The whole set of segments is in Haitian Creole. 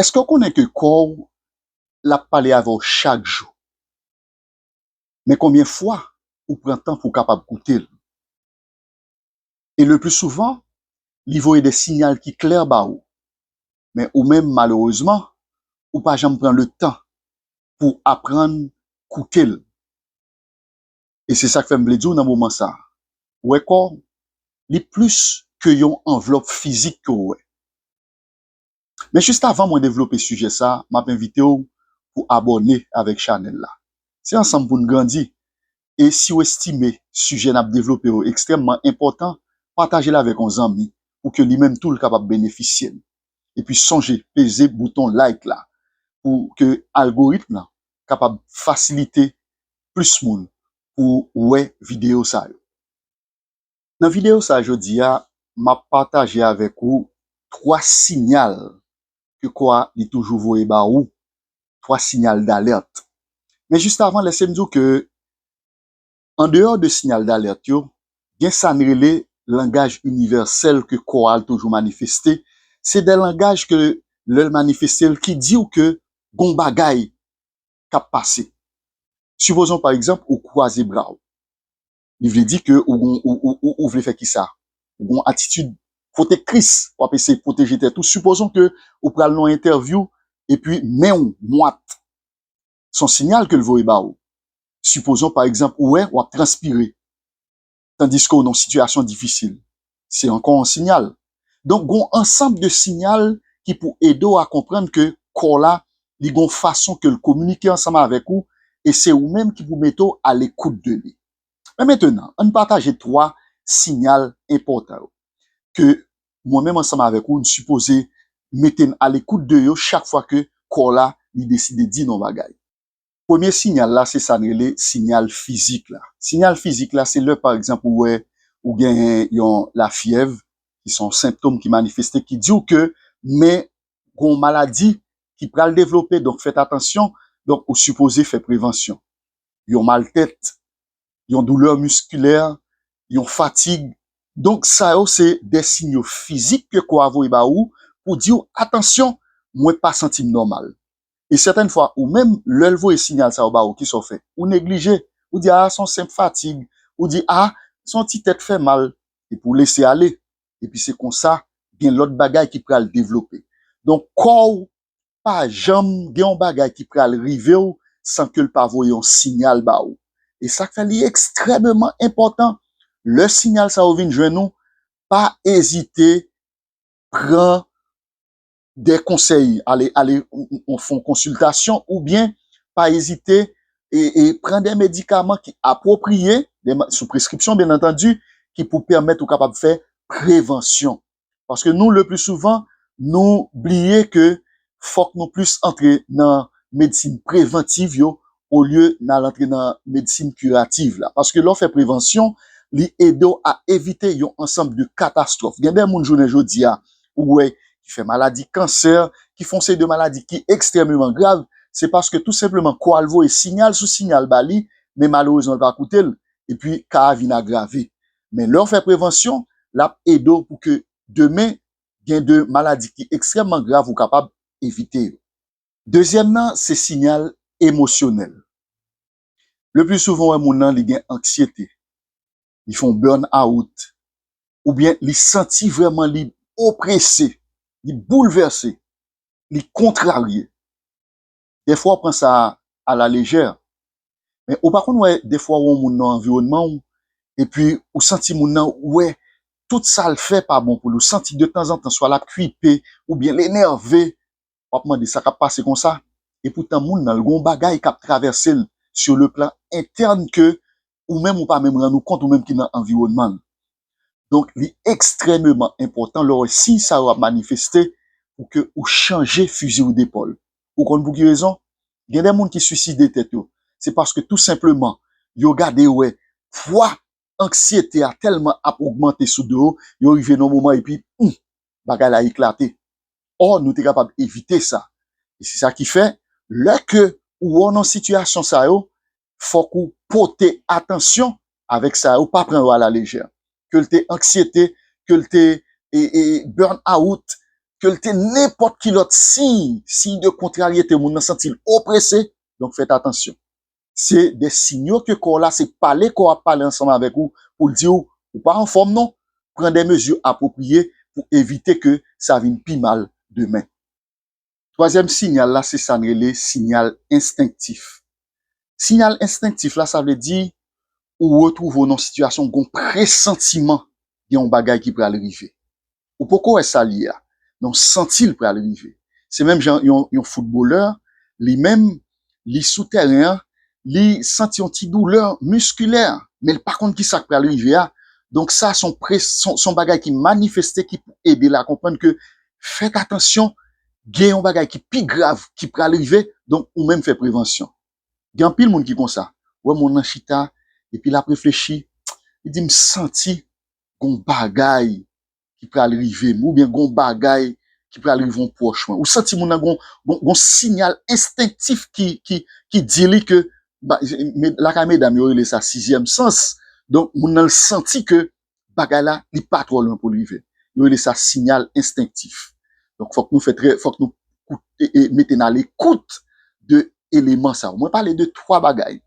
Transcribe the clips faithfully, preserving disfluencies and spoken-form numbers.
Èske w konnen ke kò w l ap pale avè w chak jou? Men konbyen fwa ou pran tan pou w kapab koute l? E le pli souvan, li voye de siyal ki klè ba ou. Men ou menm, malerezman, ou pa janm pran le tan pou aprann koute l. E se sa k fè m vle di w nan moman sa a. Ou wè kò w, li plis ke yon anvlòp fizik ke w wè. Men jis avan mwen devlope sijè sa, m ap envite w pou abòne avèk chanèl la. Se ansanm pou n grandi. E si w estime sijè n ap devlope yo ekstrèmman enpòtan, pataje l avèk yon zanmi pou ke li menm tou l kapab benefisye l. Epi sonje peze bouton like la pou ke algoritm lan kapab fasilite plis moun pou wè videyo sa yo. Nan videyo sa jodi a, m ap pataje avèk ou twa siyal ke kò a li toujou voye ba ou, twa siyal d'alerte. Men jis avan, lèse m di w ke andeyò de siyal d'alerte yo, gen sa n rele langaj inivèsèl ke kò a l toujou manifeste. Se de langaj ke lè l manifeste l ki di w ke gon bagay k ap pase. Sipozon, pa egzanp, ou kwaze bra w. Li vle di ke ou, ou, ou, ou, ou vle fè kisa? Ou gon atitid pwotektris, w ap eseye pwoteje tèt ou. Sipozon ke ou pral nan yon entèvyou epi men w mwat. Se yon siyal ke l voye ba ou. Sipozon, pa egzanp, ou wè w ap transpire, tandiske w nan yon sitiyasyon difisil. Se ankò yon siyal. Donk, gon ansanm de siyal ki pou ede w a konprann ke kò la, li gon fason ke l kominike ansanm avèk ou, e se ou menm ki pou mete w a l'écoute de li. Men mentenan, ann pataje twa siyal enpòtan yo ke mwen menm ansanm avèk ou, n sipoze mete n a l'écoute de yo chak fwa ke kò la, li deside di n yon bagay. Premye siyal la, se sa n rele siyal fizik la. Siyal fizik la, se lè, pa egzanp, ou wè, ou genyen yon lafyèv, ki se yon sentòm ki manifeste, ki di w ke, men, gon maladi ki pral devlope, donk fèt atansyon, donk ou sipoze fè prevansyon. Yon maltèt, yon doulè miskilè, yon fatig. Donk, sa yo se de siy fizik ke kò a voye ba ou pou di w, atansyon, mwen pa santi m nòmal. E sètèn fwa, ou menm, lè l voye siyal sa yo ba ou, kisa w fè? Ou neglije. Ou di, a, se yon senp fatig. Ou di, a, se yon ti tèt fè mal. Epi ou lese ale. Epi se konsa, gen lòt bagay ki pral devlope. Donk, kò w pa janm gen yon bagay ki pral rive w san ke l pa voye yon siyal ba ou. E sa k fè li ekstrèmeman enpòtan, lè siyal sa yo vin jwenn ou, pa ezite pran de konsèy, ale, ale, ou, ou, ou fè yon konsiltasyon, oubyen pa ezite e, e pran de medikaman ki apwopriye, de ma-, sou preskripsyon, byen antandi, ki pou pèmèt ou kapab fè prevansyon. Paske nou, le pli souvan, nou bliye ke fòk nou plis antre nan medsin prevantiv yo, olye n al antre nan medsin kirativ la. Paske lè w fè prevansyon, li ede w a evite yon ansanm de katastwòf. Gen de moun jounen jodi a, ou wè, ki fè maladi kansè, ki fè yon seri de maladi ki ekstrèmeman grav, se paske tou senpleman kò a l voye siyal sou siyal ba li, men malerezman l pa koute l, epi ka a vin agrave. Men lè w fè prevansyon, l ap ede w pou ke demen gen de maladi ki ekstrèmman grav ou kapab evite yo. Dezyèm nan, se siyal emosyonèl. Le pli souvan, w wè moun nan, li gen anksyete, li fè yon burn out, oubyen li santi vrèman li oprese, li boulvèse, li kontrarye. Dèfwa, w pran sa a la lejè. Men ou pa konn wè, dèfwa, w wè yon moun nan anviwònman w, epi ou santi moun nan, ou wè tout sa l fè pa bon pou li. Ou santi de tanzantan, swa l ap kwipe, oubyen l enève, w ap mande sa k ap pase konsa. Epoutan, moun nan, l gen yon bagay k ap travèse l sur le plan interne ke ou menm ou pa menm rann ou kont, ou menm ki nan anviwònman l. Donk, li ekstrèmeman enpòtan lè w wè siy sa yo ap manifeste pou ke ou chanje fizi w depòl. Ou konn pou ki rezon? Gen de moun ki swiside tèt yo. Se paske tou senpleman, yo gade yo wè pwa anksyete a tèlman ap ogmante sou do yo, yo rive nan yon moman epi, hmm, bagay la eklate. Ò, nou te kapab evite sa. E se sa ki fè, lè ke ou wè w nan sitiyasyon sa yo, fòk ou pote atansyon avèk sa yo, pa pran yo a la lejè. ke l te anksyete, ke l te e, e, burn out, ke l te nenpòt ki lòt siy, siy de kontraryete, moun nan santi l oprese, donk fèt atansyon. Se de sinyo ke kò la, se pale kò ap pale ansanm avèk ou pou l di w, ou pa anfòm non, pran de mezi apwopriye pou evite ke sa vin pi mal demen. Twazyèm sinyal la, se sa n rele sinyal enstenktif. Sinyal enstenktif la, sa vle di ou retwouve w nan sitiyasyon, gon presantiman gen yon bagay ki pral rive. Ou poko wè sa l ye a, men w santi l pral rive. Se menm jan yon, yon foutbolè, li menm, li sou tèren an, li santi yon ti doulè miskilè, men l pa konn ki sa k pral rive a. Donk sa se yon pre-, se yon, se yon bagay ki manifeste, ki pou ede l a konprann ke fèt atansyon, gen yon bagay ki pi grav ki pral rive, donk ou menm fè prevansyon. Gen anpil moun ki konsa. Ou wè moun nan chita, epi l ap reflechi, li di, "M santi gon bagay ki pral rive m, oubyen gon bagay ki pral rive yon pwòch mwen." Ou santi moun nan gon, gon, gon sinyal enstenktif ki, ki, ki di li ke, ba, me-, lakay medam, yo rele sa sizyèm sans. Donk, moun nan l santi ke bagay la, li pa twò lwen pou l rive. Yo rele sa sinyal enstenktif. Donk, fòk nou fè trè, fòk nou koute, e, mete n a lekout de eleman sa yo. Mwen pale de twa bagay.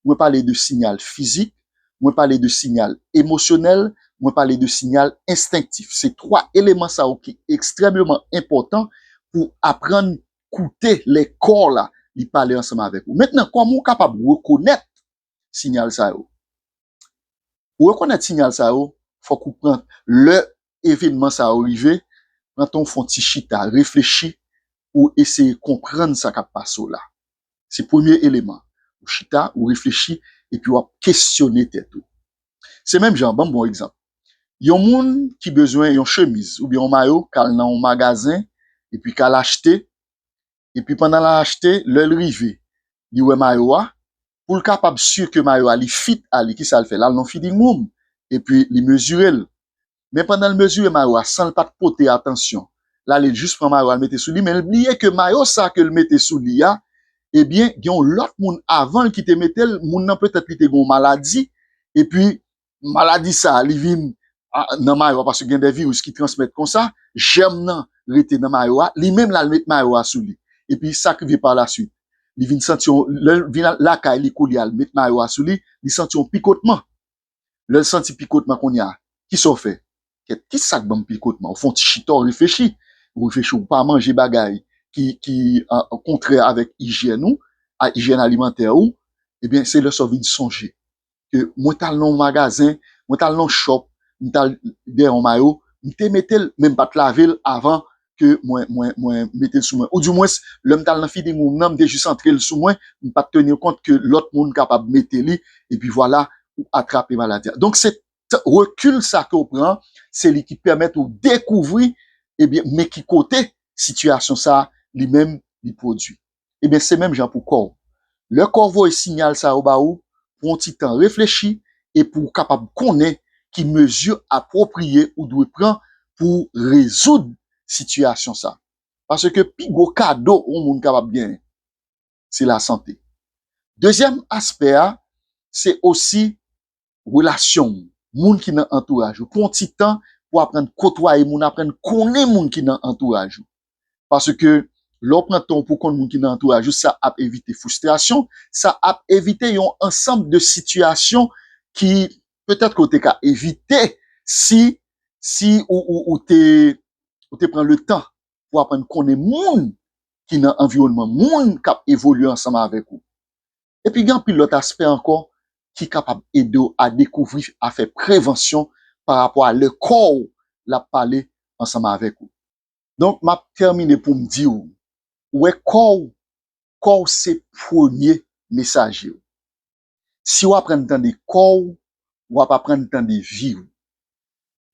Mwen pale de sinyal fizik, mwen pale de sinyal emosyonèl, mwen pale de sinyal enstenktif. Se twa eleman sa yo ki ekstrèmeman enpòtan pou aprann koute lè kò la li pale ansanm avèk ou. Mentnan, kòman ou kapab rekonèt sinyal sa yo? Pou rekonèt sinyal sa yo, fòk ou pran, lè evènman sa yo rive, pran tan w fè yon ti chita, reflechi, ou eseye konprann sa k ap pase w la. Se premye eleman. Ou chita, ou reflechi, epi w ap kesyone tèt ou. Se menm jan, ban m bon egzanp. Yon moun ki bezwen yon chemiz oubyen yon mayo, k al nan yon magazen, epi k al achte, epi pandan l al achte, lè l rive, li wè mayo a, pou l kapab si ke mayo a li fit a li, kisa l fè? L al nan fitting room, epi li mezire l. Men pandan l mezire mayo a, san l pa t pote atansyon, l ale l jis pran mayo a, l mete sou li, men l bliye ke mayo sa ke l mete sou li a, ebyen, gen yon lòt moun avan l ki te mete l, moun nan petèt li te gen yon maladi, epi maladi sa a, li vin a, nan mayo a, paske gen de viris ki transmèt konsa, jèm nan rete nan mayo a, li menm l al met mayo a sou li. Epi sa k rive pa la swit, li vin santi yon, lè l vin lakay li kounye a, l met mayo a sou li, li santi yon pikotman. Lè l santi pikotman kounye a, kisa w fè? Kèt, kisa k ban m pikotman? Ou fè yon ti chita, w reflechi. Ou reflechi, ou pa manje bagay ki, ki an, an kontrè avèk ijyèn ou, a, ijyèn alimantè ou, ebyen, se lè sa w vin sonje ke mwen t al nan yon magazen, mwen t al nan yon shop, m t al dèyè yon mayo, m te mete l, men m pa t lave l avan ke mwen, mwen, mwen mete l sou mwen. Oudimwens, lè m t al nan fitting room nan, m te jis antre l sou mwen, m pa t teni kont ke lòt moun kapab mete li, epi vwala, ou atrape maladi a. Donk, se t-, rekil sa ke w pran, se li ki pèmèt ou dekouvri, ebyen, men ki kote sitiyasyon sa a, li menm, li pwodui. Ebyen, se menm jan pou kò w. Lè kò w voye sinyal sa yo ba ou, pran yon ti tan reflechi, epi w kapab konnen ki mezi apwopriye ou dwe pran pou w rezoud sitiyasyon sa. Paske pi gwo kado yon moun kapab genyen, se lasante. Dezyèm aspè a, se osi relasyon w, moun ki nan antouraj ou. Pran yon ti tan pou aprann kotwaye moun, aprann konnen moun ki nan antouraj ou. Paske lè w pran tan w pou konn moun ki nan antouraj ou, sa ap evite fristrasyon, sa ap evite yon ansanm de sitiyasyon ki petèt ke w te ka evite si, si ou, ou, ou te, ou te pran le tan pou aprann konnen moun ki nan anviwònman, moun k ap evolye ansanm avèk ou. Epi gen anpil lòt aspè ankò ki kapab ede w a dekouvri, a fè prevansyon pa rapò a lè kò w l ap pale ansanm avèk ou. Donk, m ap tèmine pou m di w, ou wè kò w, kò w se premye mesaje w. Si w aprann tande kò w, w ap aprann tande vi w.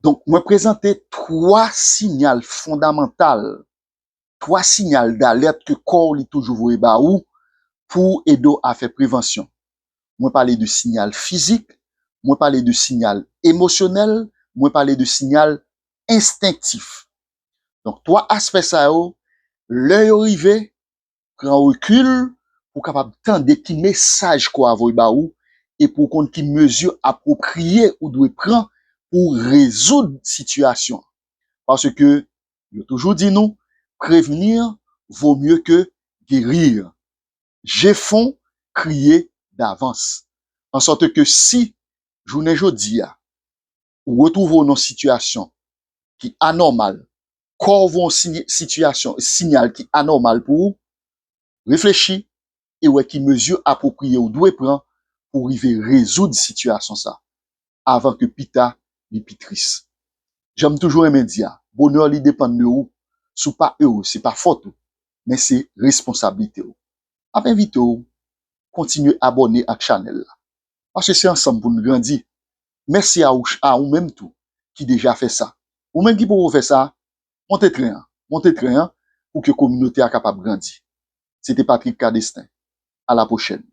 Donk, mwen prezante twa sinyal fondamantal, twa sinyal dalèt ke kò w li toujou voye ba ou pou ede w a fè prevansyon. Mwen pale de sinyal fizik, mwen pale de sinyal emosyonèl, mwen pale de sinyal enstenktif. Donk, twa aspè sa yo, lè yo rive, pran rekil pou w kapab tande ki mesaj kò a voye ba ou, epi w konn ki mezi apwopriye ou dwe pran ou rezoud sitiyasyon. Paske yo toujou di nou, prévenir vaut mieux que guérir. J'ai faim, criez d'avance. An sòt ke si jounen jodi a, ou retwouve w nan sitiyasyon ki anòmal, kò w voye yon sitiyasyon, siyal ki anòmal pou ou, reflechi e wè ki mezi apwopriye ou dwe pran pou rive rezoud sitiyasyon sa, avan ke pita li pi tris. Jan m toujou renmen di a, bonè li depann de ou. Si w pa ere, se pa fòt ou, men se responsablite w. M ap envite w kontinye abòne ak chanèl la. Paske se ansanm pou n grandi. Mèsi a ou, a ou menm tou ki deja fè sa. Ou menm ki poko fè sa, monte tren an. Monte tren an pou ke kominote a kapab grandi. Se te Patrick Cadestin. A la pwochèn.